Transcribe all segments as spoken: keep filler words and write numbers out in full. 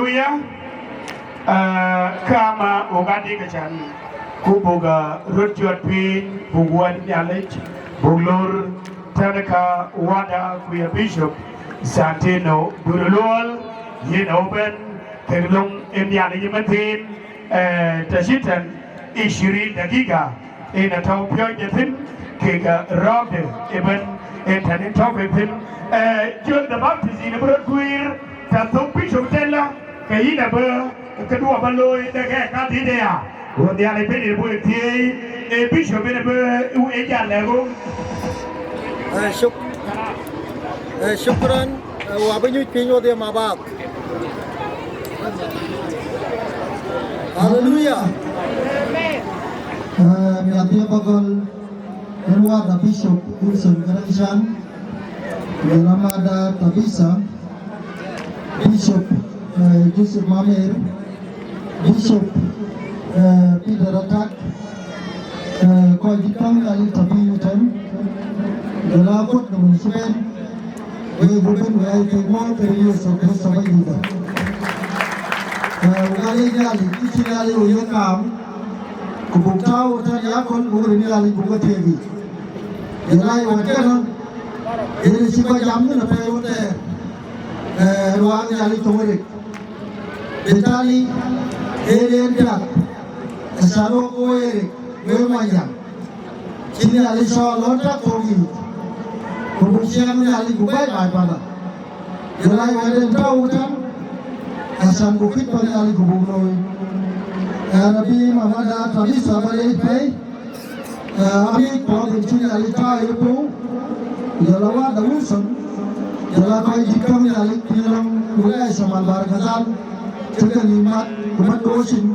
Ya, ah, kama wok adï ke can, ku buk, ah, röt jɔt piny, buk wɛ̈t Nhialic, buk lor tënë ka wada ku ya Bishop Santino Buruluɔl, yen ë wën kek löŋ ë Nhialic ëmënthiin, eh, të cï tɛ̈n ishirin dagiga. Yen atɔ̈ piɔ̈ɔ̈cde thïn, kek, eh, rɔ̈ɔ̈kde ëbën, yen tɛ̈n yen tɔ̈ ke thïn. Eh, John the Baptist yen bï röt guiir, të thök Bishop tëlä, ke yïn abï këdu abä looi, de kë kadït aya. Ku Nhialic bï yen bï thiëëi, ee Bishop yen bï ë jal lɛ̈k ɣo. Eh, shuk-, eh, shukran, eh, wa bï nyuc piny wodhie ma bath. Haleluya. Eh, miathie bagol, en wada Bishop Wilson Garangshan, jɔl a mada Tabitha, Bishop, eh, Joseph Mamer, Bishop, eh, Peter Atak, eh, kɔc dït käŋ Nhialic tɔ̈ piny ëtɛ̈n, jɔl a kuɔt nɔm cï bɛ̈n, wek bï bɛ̈n wek aa kek mɔ̈ɔ̈th ke Yecu Kërtho Bɛ̈nydït. Eh, wek aa lec Nhialic, kë cï Nhialic wek ye kaam, ku buk tääu ëtɛ̈n ya köl, buk rin Nhialic buk ke thiëëk yic. Ye rac wɛ̈t kënë, yen cï kɔc jam thïn apɛi wën thɛɛr, eh, ruaak Nhialic tɔ̈ wërëk. Bitali, ee yen piath, acan wok wo ye rek, wek Mɔnyjäŋ. Cï Nhialic cɔɔl lɔ̈ɔ̈r tak thok yiic, ku buk ciɛɛŋ Nhialic ku bɛ̈ɛ̈i baai panda. Ye rac wɛ̈t en tɔ̈u tɛ̈n, acan buk kït pan Nhialic ku buk looi. Ɣɛn abï mamada Tabitha bä leec pɛi, eh, abï puɔth en cï Nhialic tääu ë puɔ̈u, jɔl a wada Wilson, jɔl a kɔc dït käŋ Nhialic piny lɔ̈ŋ, ku lɛɛc Shamal Barkadhal, cï ke nïïm mat, ku mat ke wocin,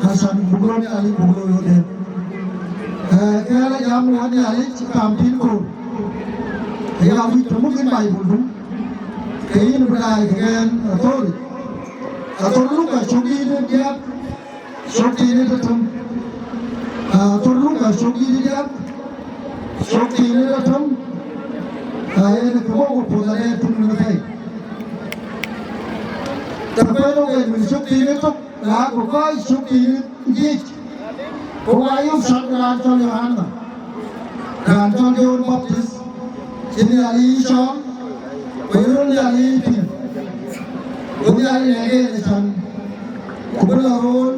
acan buk röt Nhialic buk looi wodhie. Eh, kë ɣɛn a jam wɛ̈t Nhialic kam piny koor, aya wïc të muk yïn Baibuldu, ke yïn bï daai kek ɣɛn athöric. Athör Luka cök dïït ë biäk, cök tiinë tëtëm. Ah, athör Luka cök dïït ë biäk, cök tiinë tëtëm. Ah, yen kë bɔ̈ ku puɔth arëët thïn në thɛi. Të kuɛn wok en min cök tiinë tök, la ku kɔc cök tiinë yic. Ku wa yök cɔl raan cɔl Yohana, raan cɔl John Baptist, cï Nhialic cɔɔl, ku ye röt Nhialic piŋ. Go Nhialic lɛ̈k en ë can, ku bï lɔ roor,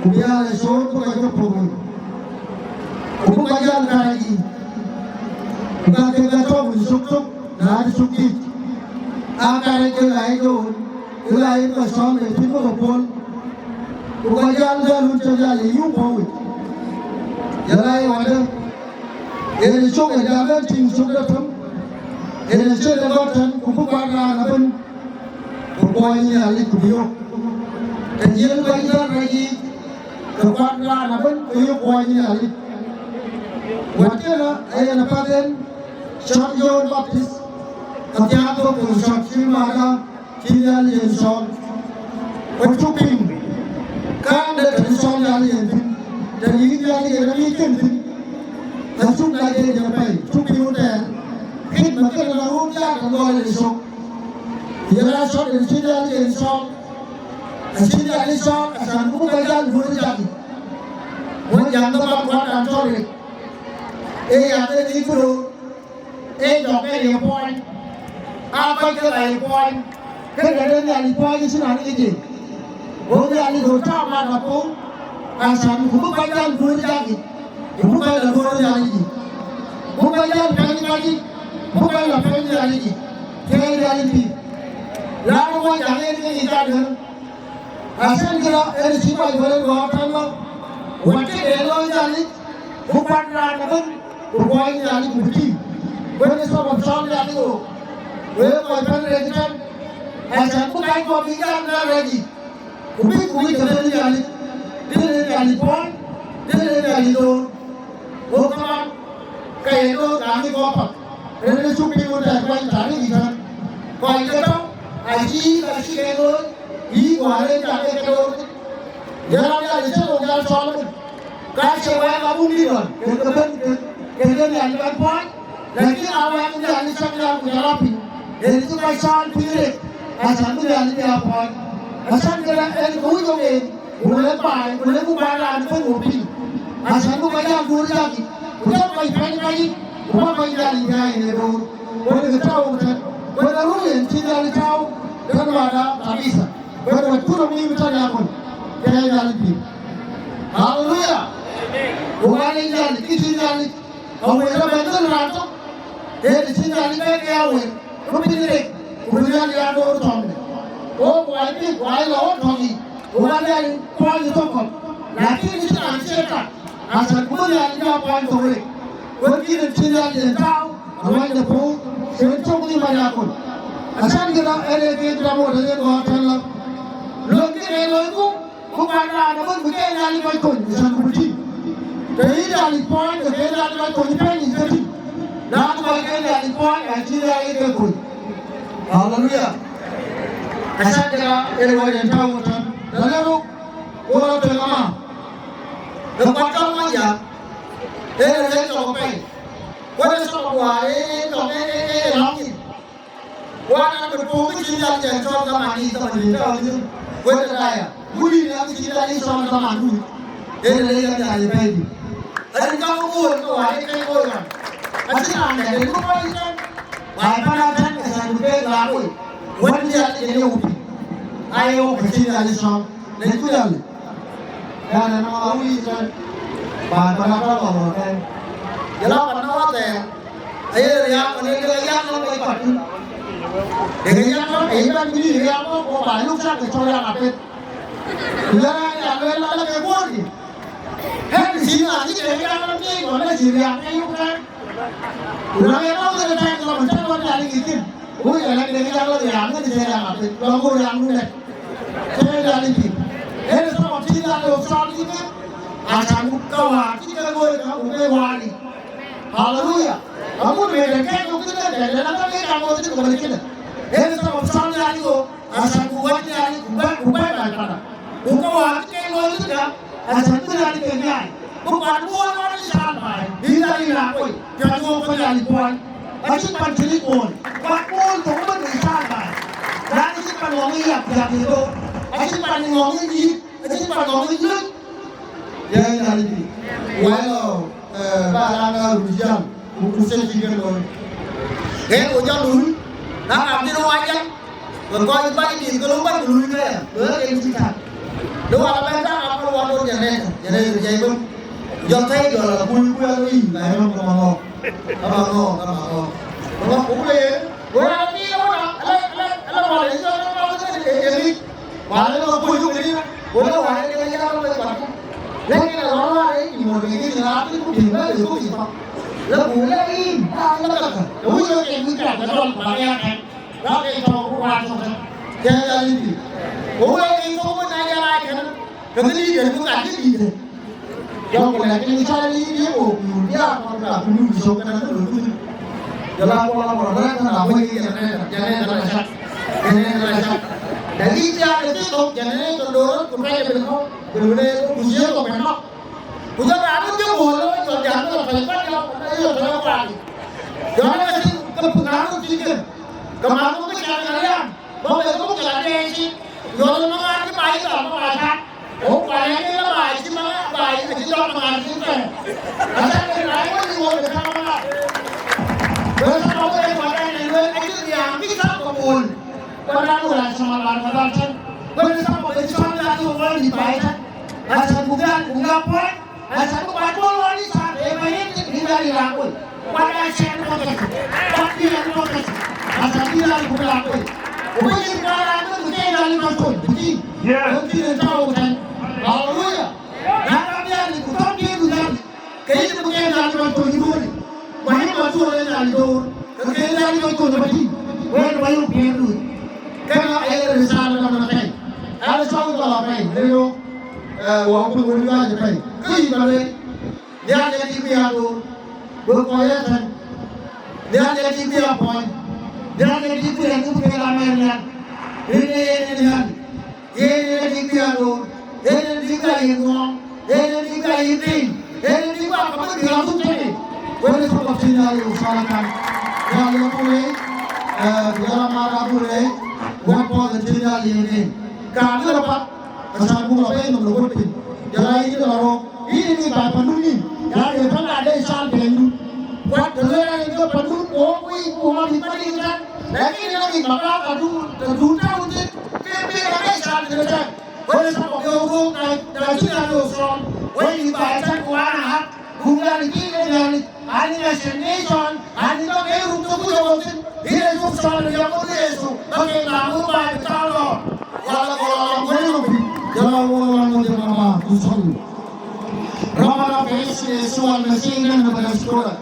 ku bï aa lɔ coor bï kɔc ke puɔ̈k wei, ku bï kɔc jäl kärɛc yiic, ku ka kek ke tɔ̈u wën cök tök, na cï cök yic, aa kärɛc ke ɣaac doon, ke ɣaac yen kɔc cɔɔl bei piny bï ke puɔ̈l. Ku kɔc jäl bɛ̈n wën cï jäl ë yum puɔ̈u yic. Jɔl a ye wadë, en ë cök ë jäl bɛ̈n tïŋ cök de tëm, en ë cök de gɔ̈t tɛ̈n, ku bï kuat raan ëbën, ku kuɔɔny Nhialic ku bï yök. Të jiël bɛ̈ny bɛ̈n rɛc yiic, ke kuat raan ëbën, ku yök kuɔɔny Nhialic. Wɛ̈t kënë ayen apath en cɔl John Baptist, athiaak thok ku cɔk cï mada, cï Nhialic yen cɔɔl. Ku cuk piŋ, kääŋde tënë cɔl Nhialic yen thïn, tënë yïn Nhialic yen aŋic kën thïn. Acuk lac yen yen apɛi, cuk piŋ wun thɛɛr, khidma kënë la run jat ë gɔl yen cök. Yen aa cɔl yen cï Nhialic yen cɔɔl. Acï Nhialic cɔɔl, acan buk ke jäl duöör ë jak yic. Wën jam ke bäk kuat raan cɔl Rik. Ee ya ke nik röör. Ee jɔk ke ye puɔny, aa kɔc ke la ye puɔny, ke ke de Nhialic puɔny cïn raan ŋic yic. Go Nhialic go tääu mat apou, acan ku bï kɔc jäl duöör jak yic, ku bï kɔc la duöör Nhialic yic, bï kɔc jäl pɛ̈ny kɔc yic, bï kɔc la pɛ̈ny Nhialic yic, thiëi Nhialic pïïr. Raan ë Mɔnyjäŋ en ŋic yic kadhë. Acïn kërɔ en cï kɔc bɛ̈n ë gɔ̈ɔ̈r tɛ̈n lɔ, wɛ̈t këde looi Nhialic, bï kuat raan ëbën, ku kuɔɔny Nhialic ku bï tïŋ. Wën ë sabab cɔl Nhialic ɣok, wek kɔc bɛ̈n rek tɛ̈n, acan bï kackua bï jäl bɛ̈n rɛc yic, ku bï ku wïc të bɛ̈n Nhialic, dhil ë Nhialic puɔ̈l, dhil ë Nhialic loor. Ɣok kaman, ke ye loor raan ë kɔc path, rin ë cuk piŋ wën tɛ̈ɛ̈k kuany thaar ë yic tɛ̈n. Kɔc ke tɔ̈, acï, acï ke loor, yï wäär ë jak ë ke loor. Jɔl a Nhialic cï ɣok jäl cɔɔl ëbën, ka cie wɛ̈ɛ̈k abun dït ɣɔn, kek ke bɛ̈n, kek, kek ke Nhialic bɛ̈n puɔ̈ny, lakin aa wɛ̈ɛ̈k Nhialic cak nhial ku jɔl a piny, en cï kɔc cɔɔl pïïr rek, acan bï Nhialic bï a puɔ̈ny. Acan këdä en ke wïc ɣok en, ku lek baai, ku lek ku baai raan ëbɛ̈n wo piny. Acan ku ka jäl duöör jak yic, ku jɔl kɔc pɛ̈ny ka yic, ku bä kɔc jäl yic bï aa yen ë röör. Wën ke tääu ɣok tɛ̈n, wën ë röör en cï Nhialic tääu tënë bäda kanitha. Wën wɛ̈t ku röm nïïm tɛ̈n ya kɔc, ke Nhialic pïïr. Haleluya! Ku ŋuan en Nhialic, kë cï Nhialic, awël rɔt bɛ̈n dhël raan tök, ee të cï Nhialic bɛ̈n ke ya wël, ku bï rek, ku bï Nhialic ya door thɔ̈mde. Ɣok wac bïk, wac lɔ ɣön tɔ̈k yic, ku wan Nhialic kuany ë thok kɔ̈k. Lakin cïn raan cie tak, acan ku bï Nhialic ya kuany thok rek. Wën kïn en cï Nhialic en tääu, aluɔnyde puur, cï en cök nïïm aya kɔc. Acan këdä en ee kek dam ɣöt en gɔ̈ɔ̈r tɛ̈n lɔ. Löŋ kën ee loiku, ku kuany raan ëbɛ̈n bï ke Nhialic kɔc kony, acan ku bï tïŋ. Të yï Nhialic puɔny, ke ke Nhialic kɔc kony pɛ̈ny yic ke tïŋ. Na ku kɔc ke Nhialic puɔny, acï Nhialic ke kony. Haleluya! Acan këdä en ɣöt en tääu ɣöt tɛ̈n. Të lë ruk, ku rɔt tueŋ ama. Ke kuat cɔl Mɔnyjäŋ, en ee lëk cɔk apɛi. Ku en ee cɔk awäär, en ee cɔk, en ee, en ee lɔ̈ŋ yic. Wan an, bï puɔ̈u kë cï Nhialic en cɔl dhaman yic, dhaman yic tɔ̈u thïn, wël aya. Ku yïn an, kë cï Nhialic cɔl dhaman wïc, en ee lëk Nhialic pɛ̈i dït. Rin ka ŋö bɔ̈ ke wäär ke kɔc ɣɔn. Acïn raan dɛ̈t en bï kɔc tɛ̈n. Baai pan atɛ̈n, acan bï keek la woi. Wën Nhialic en ye wïc. Aye ɣok kë cï Nhialic cɔl. Lec ku Nhialic. Yan en ŋɔɔr wïc tɛ̈n. Baai pan atɛ̈n lɔ ɣɔn tɛ̈n. Ye la pan na wathɛɛr. Aye riääk, anë dek yak lɔ bei kuat. Dek yak lɔ, ee bɛ̈n bï riääk lɔ, ku ba luk cak ke cɔl yak apeth. Ku jɔl raan ya lueel lɔ ke guɔ̈ɔ̈r dï. Ɣɛn cï na cï ke yak lɔ bei, ku na cï riääk ke yuk tɛ̈n. Ku na ye lɔ ke tɛ̈n lɔ, man tɛ̈n lɔ Nhialic ŋic thïn. Ku ya lɛ̈k dek yak lɔ riääk, ŋic cï riääk apeth. Lɔ ku riääk nu lɛ̈k. Ke Nhialic pïïr. En ee sababu cï Nhialic ɣok cɔl yïn ke. Acan ku ka wäär cï ke looi ka ku ke wäär yic. Haleluya! Agut mɛn de kɛ̈ɛ̈c ɣok thïn ke kɛ̈ɛ̈c, lëk ɣok thïn ke kɔc kënë. En ee sababu cɔl Nhialic ɣok, acan ku wɛ̈t Nhialic ku bɛ̈n, ku bɛ̈n baai panda. Ku ka wäär cï ke looi thïn ka, acan bï Nhialic ke nyaai. Bï kuat Bol ɣɔn ë caal baai, bï Nhialic raan kony, piɛth ɣok ke Nhialic puɔny. Acïn pan cï ric Bol, kuat Bol thok ëbɛ̈n ë caal baai. Raan acïn pan ŋɔ̈ŋ ë yak, yak ye door. Acïn pan ŋɔ̈ŋ ë nyïïk, acïn pan ŋɔ̈ŋ ë nyïïk. Yen Nhialic pïïr. Wai lɔ, eh, ba raan ë run jam, ku, ku thiëc cï kën looi. Yen ku jɔ luui, na raan cïn wac jam. Ke kɔc baai dït ke lɔ bɛ̈n ku luui ke ya, ke ke cï tak. Dë wal abɛ̈n tak, abï wal dɔ̈ɔ̈r generator, generator jai bɛ̈n. Jɔl thɛi jɔl la kuc, kuc alɔ yïn, la yïn nɔm ke maŋɔɔk. Ke maŋɔɔk, ke maŋɔɔk. Ke maŋɔɔk, ku le, ku raan bï ye wala, ala, ala, ala wal, ye jɔl ke maŋɔɔk ke ye ŋic. Wal alɔ kuc, ku le, ku le wal alɔ ya lɔ kuat. Lakin alɔ wal, ye mɔ̈t ke ŋic, la kuc, ku tiŋ la, ye kuc ipa. La ku le yïn, ala ka ka. Ku ye ke ŋic ka, ke dɔl, ba ya ka. Rɔt ke tɔ̈u ku kuat tɔ̈u tënë, ke Nhialic pïïr. Ku wek ke thok wën aa jɔl aa tënë, ke kë dïït en bï ŋat kë dïït en. Jɔl ku lɛ̈k kë cɔl yïn ye ɣok yul bï aa kɔn ka ku luk cök kënë kë luk kuc. Jɔl aa kuɔl abɔl rɛ̈ɛ̈r kënë abɔ̈ ke generator, generator acak, generator acak. Lɛ̈k yïn bï aa ke thok generator loor ku tuɛc ëbën kɔ̈u, bï bï rëër ku cie kɔ̈u bï nɔ̈k. Ku jɔ raan wën cï Bol lɔ jɔ jam ke lɔ pɛ̈i kuat jɔ, ke yök tɔ̈ kuat. Jɔ raan ke cï ke pï raan wën cï ke, ke man wën ke cak ke riam, bä bɛ ke buk ke la deec cï. Jɔ raan maŋar cï baai jɔ maŋar tat. Ku kuat ë ke la baai cï maŋar baai cï jɔ maŋar cï tɛ̈. Acan ke raan wën cï wok ke tɔ̈ maŋar. Wek tɔ̈ wek kuat ë nen wek acï riam bï tɔ̈ ke Bol. Kuat raan wën acï maŋar maŋar tɛ̈n. Wek tɔ̈ wek cï tɔ̈ raan wën cï baai tɛ̈n. Acan buk raan buk raan puɔ̈c. Acan bï kuat Bol ɣɔn ë cath ë bɛ̈ny ë bï Nhialic raan wei. Kuat aa cɛn tɔ̈ ke cï. Kuat bï ɣɛn tɔ̈ ke cï. Acan bï Nhialic bï raan wei. Ku bï yïn kuat raan wei bï ke Nhialic kɔc kony bï tïŋ. Yes. Wën cïn en tɔ̈u tɛ̈n. Haleluya. Na raan Nhialic ku thɔ̈n tiëëdu Nhialic. Ke yïn bï ke Nhialic kɔc kony ë duööri. Ku ayï kɔc duöör ë Nhialic door. Ke ke Nhialic kɔc kony ë bä tïŋ. Wën bä yök piɛ̈ɛ̈r duööri. Kënë aye risala dɔ̈k apɛi. Ala cɔk jɔl apɛi. Rëër wok. Eh, wɔ ku wun yuac ëpɛi. Kë yï bä lueel. Nhialic adï bï ya door, bï kɔc ya tɛ̈n. Nhialic adï bï ya puɔny. Nhialic adï bï rɛ̈n bï ke la mɛɛr nhial. Rin ee yen ë Nhialic. Yen ë adï bï ya door. Yen ë adï bï ya yen ŋuɔɔŋ. Yen ë adï bï ya yen piny. Yen ë adï bï ya ka bï bï ya thuk tënë. Wën ë thok apï Nhialic ë thala kan. Nhialic abuk leec. Eh, ku jɔl amaar abuk leec. Wɛ̈t puɔth ë tï Nhialic yen en. Kaam ë lɔ path, acan buk lɔ bei nɔm në ɣöt piny. Jɔl a yïn lɔ röök, yïn ë ŋic baai pandun nïïm, ya ye panda de cal piɛnydu. Kuat të lueel an, ke pandun ku wok wïc ku ŋɔ̈th mïth Madiŋ ëtɛ̈n. Lakin yïn ë ŋic makatadun, të dun tɔ̈u thïn, ke bï rɔt bei cal piɛnydu ëtɛ̈n. Wek sabab ye röök na, na cïn an ye cɔɔl, wek ŋic baai ëtɛ̈n ku an, ahak. Buk Nhialic pïïr ë Nhialic, an, ë nation nation, an, ë tɔ̈ ke ruk thok ku jɔk thïn, bï Yecu cɔl ë yɔm ë Yecu, bä ke naŋ ë baai bï tɔ̈ lɔ. Wala gɔl a lam wël nɔm pïïr, jɔl a wël a lam wël de mama, ku cɔl. Rɔmana pes Yecu al Masih nɛn në bɛ̈n shukura.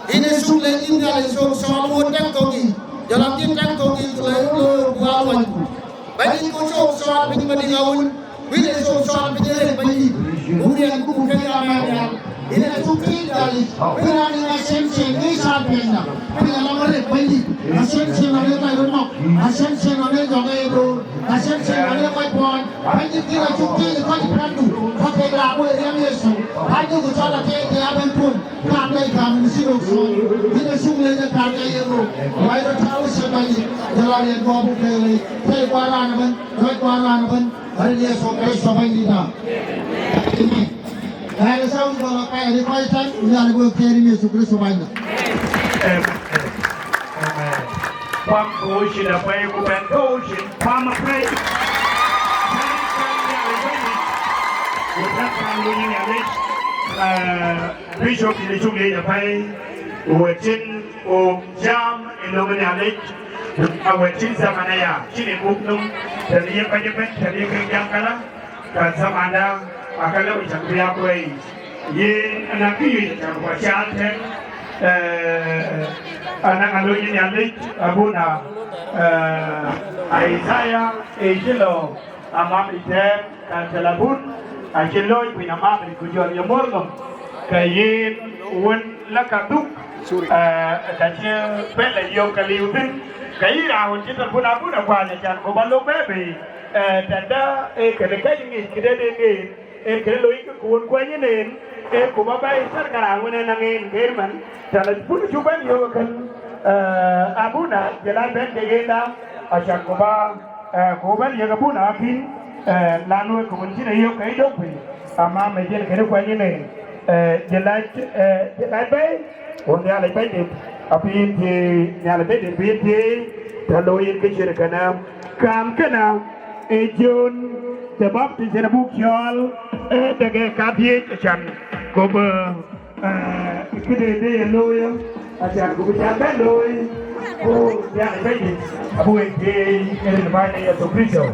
Yïn ë cuk leec yïn Nhialic cök cɔl wun tɛ̈ŋ thok yiic, jɔl a yïn tɛ̈ŋ thok yiic, ku la yïn looi ku aa luɔnyku. Bɛ̈nydït ku cɔɔl cɔɔl piny Madiŋ Awil, wïn ë cɔɔl cɔɔl piny ë rɛ̈ɛ̈r Bɛ̈nydït, ku riɛnku ku kɛ̈c aa mɛɛn nhial. Yïn ë cuk tïŋ Nhialic, wïn raan ë ŋa cen cen ŋic cɔɔl piɛnyda, piny alɔŋ ë rɛ̈ɛ̈r Bɛ̈nydït, ŋa cen cen ɣɔn ë kɔc röt nɔ̈k, ŋa cen cen ɣɔn ë jɔk ë ye door, ŋa cen cen ɣɔn ë kɔc puɔɔny, Bɛ̈nydït kïn acuk tïŋ ë kɔc ë piändu, ka kek raak wek riɛm Yecu, Bɛ̈nydït ku cɔl akeek ke abɛ̈n puɔ̈ny. Kaam dai kaam në cï röök cɔɔl, yïn ë cuk leec ë kaam dai ye röök. Wai rɔt tääu ë cï Bɛ̈nydït, jɔl a riɛt guɔ buk ke leec, tɛ̈i guɔ raan ëbɛ̈n, rɔt guɔ raan ëbɛ̈n, arëët Yecu Kërtho Bɛ̈nydïtda. Amen. Ɣɛn ë thau jɔl a pɛɛi ë kɔc tɛ̈n, ku Nhialic wek thiëër yïn Yecu Kërtho Bɛ̈nyda. Amen. Amen. Kuam ke wo cin apɛi ku bɛn ke wo cin kuam apɛi. Ku tɛ̈k kaam luny Nhialic, eh, Bishop yïn ë cuk leec apɛi, ku wɛ̈t cin ku jam ë löŋ Nhialic, a wɛ̈t cin zaman aya, cin ë buk nöm, tɛ̈n ye kɔc ëbɛ̈n, tɛ̈n ye kek jam këlä, ka zamanda, aka lëu cak bï ya kuɛɛi. Yen anɔŋ kë yic cak bä caal tɛ̈n, eh, anɔŋ alony Nhialic, abuna, eh, Isaiah, ë cï lɔ, amam ë tɛ̈ɛ̈n, ka telebun, acï lony piny amam ë ku jɔl ye mor nɔm, ke yen wën la ka dhuk, eh, ka cï bɛ̈n la yök ke liu thïn, ke yï raan wën cï telebun abuna kuany acan ku bä lok bɛ̈ɛ̈i bei, eh, tɛ̈dä, ee kënë kɛc ŋic këde de ŋeen, ee kënë loikï ku wën kuany ëneen, ee ku bä bɛ̈ɛ̈i thar ke raan wën en aŋeen ŋeen man, telebun cuk bɛ̈n yök ëkën, eh, abuna jël a bɛ̈n kek enda, acan ku bä, eh, ku bɛ̈n yek abuna akïn, eh, lan wek ku wën cïn e yök ke yï dök piny, amam ë jël kënë kuany ëneen, eh, jël a, eh, jël a bɛ̈ɛ̈i, ku Nhialic Bɛ̈nydït abï yen thiëëi, Nhialic Bɛ̈nydït bï yen thiëëi, të looi yen kë cït kënë. Kaam kënë, ee John the Baptist en abuk cɔɔl, ee dek ee kadhiëc acan, ku bï, eh, këde de ye looi, acan ku bï jal bɛ̈n looi, ku Nhialic Bɛ̈nydït abï wek thiëëi rin Bänyda Yecu Kërtho.